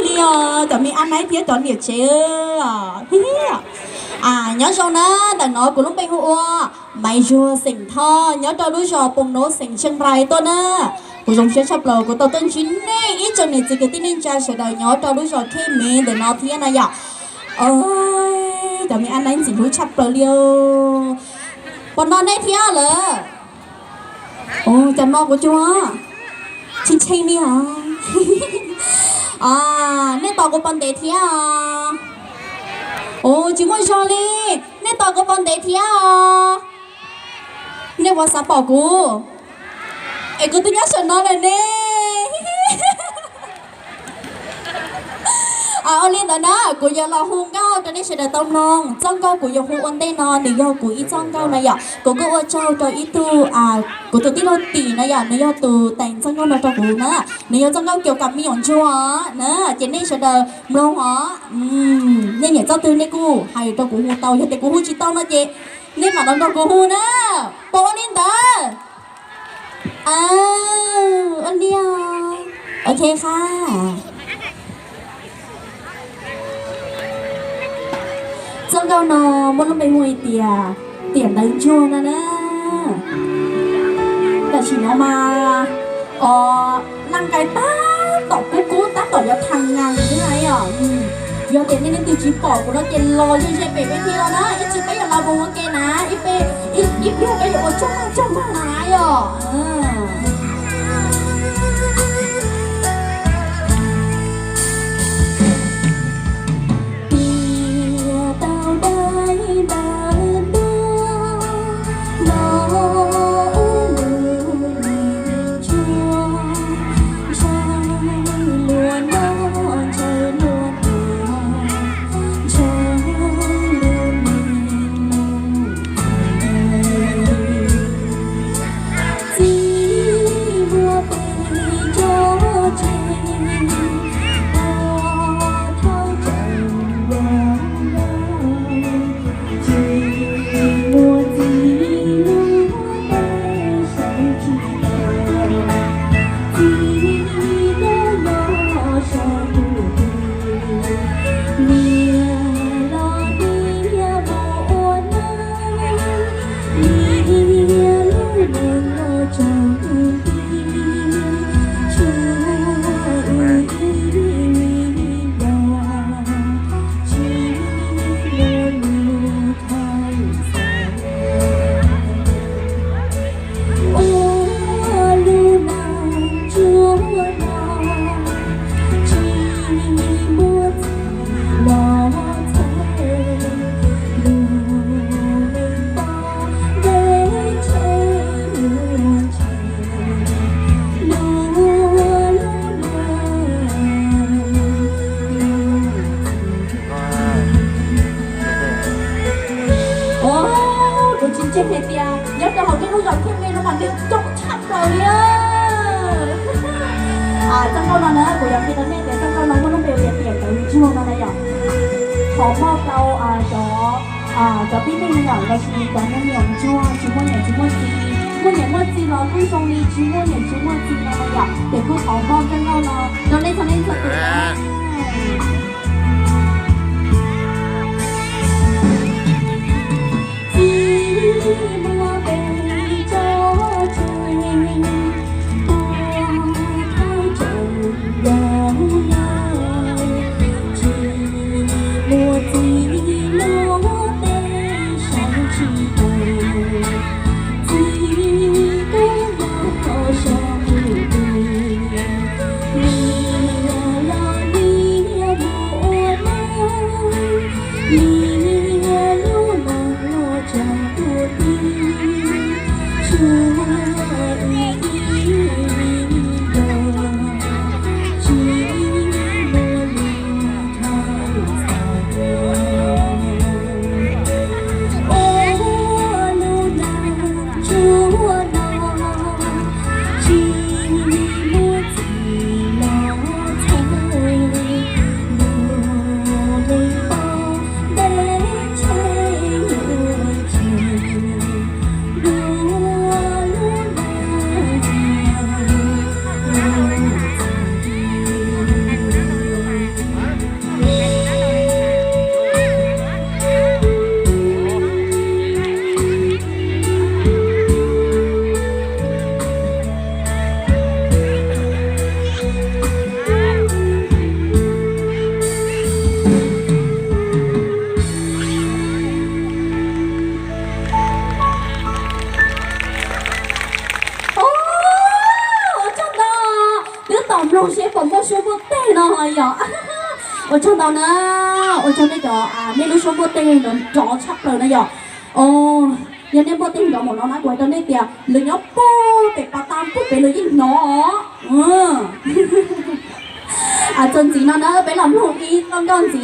Li os cov me ab naib thiab cov niam tsev. Nyob zoo na, ntawm no kuv lub npe hu ua Maiv Zuag xeem Thoj nyob rau lub zos Poos Nuv xeem Tsheej Rais tuaj na. Kuv zoo siab tshaj plaws kuv tau tuaj ntsib nej ib tsoom niam txiv kwv tij neej tsa sawv daws nyob rau lub zos Khej Mev ntawm no thiab na yom. Cov me ab naib ntxim hlub tshaj plaws li. Puas no nej thiab lawm? Cov no kuv cuag tshee tshee li os. Nej tos kuv pom ntev thiab os. Tsis muaj zog li, nej tos kuv pom ntev thiab os. Nej puas xav pom kuv? Es kuv twb nyob saum no lawm ne. Ua li ntawd na, kuv yuav los hu nkauj rau nej sawv daws tau mloog. Txoj nkauj kuv yuav hu ua ntej no nws yog kuv ib txoj nkauj na yom. Kuv kuj ua tsaug rau ib tug, kuv tus tij laug Tim na yom, nws yog tus teem txoj nkauj no rau kuv na. Nws yog txoj nkauj kiaus kam me nyuam ntsuag na, ces nej sawv daws mloog os. Nej nyiam txoj twg nej kuj hais rau kuv hu tau, yog tias kuv hu tsis tau no ces nej mam los nrog kuv hu na. Puas ua li ntawd? Ua li os. Ok ha. Txoj nkauj no muaj lub npe hu hais tias tiam ntawv ntsuag no na. Tam sim no mas, o, naj nqai tab tom kub kub tab tom yuav tha nas xwb na yom. Yog tias nej leej twg tsis pom kuv no ces los ze ze pem peb thiab los na, ib pliag peb yuav los mus ua ke na, ib pliag peb yuav ua tsaug tsaug na yom. Kuv tsis ntseeg hais tias nyob rau hauv nej lub zos Khej Mev no mas nws coob tshaj plaws li. Txoj nkauj no na kuv yuav qhia rau nej tias txoj nkauj no muaj lub npe tias tiam ntawv ntsuag no na yom. Qhov muaj tau cov, cov tib neeg yom, los sis cov me nyuam ntsuag tsis muaj niam tsis muaj txiv, muaj niam muaj txiv los kuj zoo li tsis muaj niam tsis muaj txiv no na yom, ces kuj thov mloog txoj nkauj no rau nej txhua leej txhua tus na. Seb puas muaj suab npuaj teg no yom. Ua tsaug ntau na, ua tsaug nej cov, nej lub suab npuaj teg no nrov tshaj plaws na yom. Yog nej npuaj teg nrov npaum no na kuv hais rau nej tias lawv nyob puag pem pas tas puag pem lawv yeej hnov. Txuas ntxiv no na peb los mloog ib txoj nkauj ntxiv.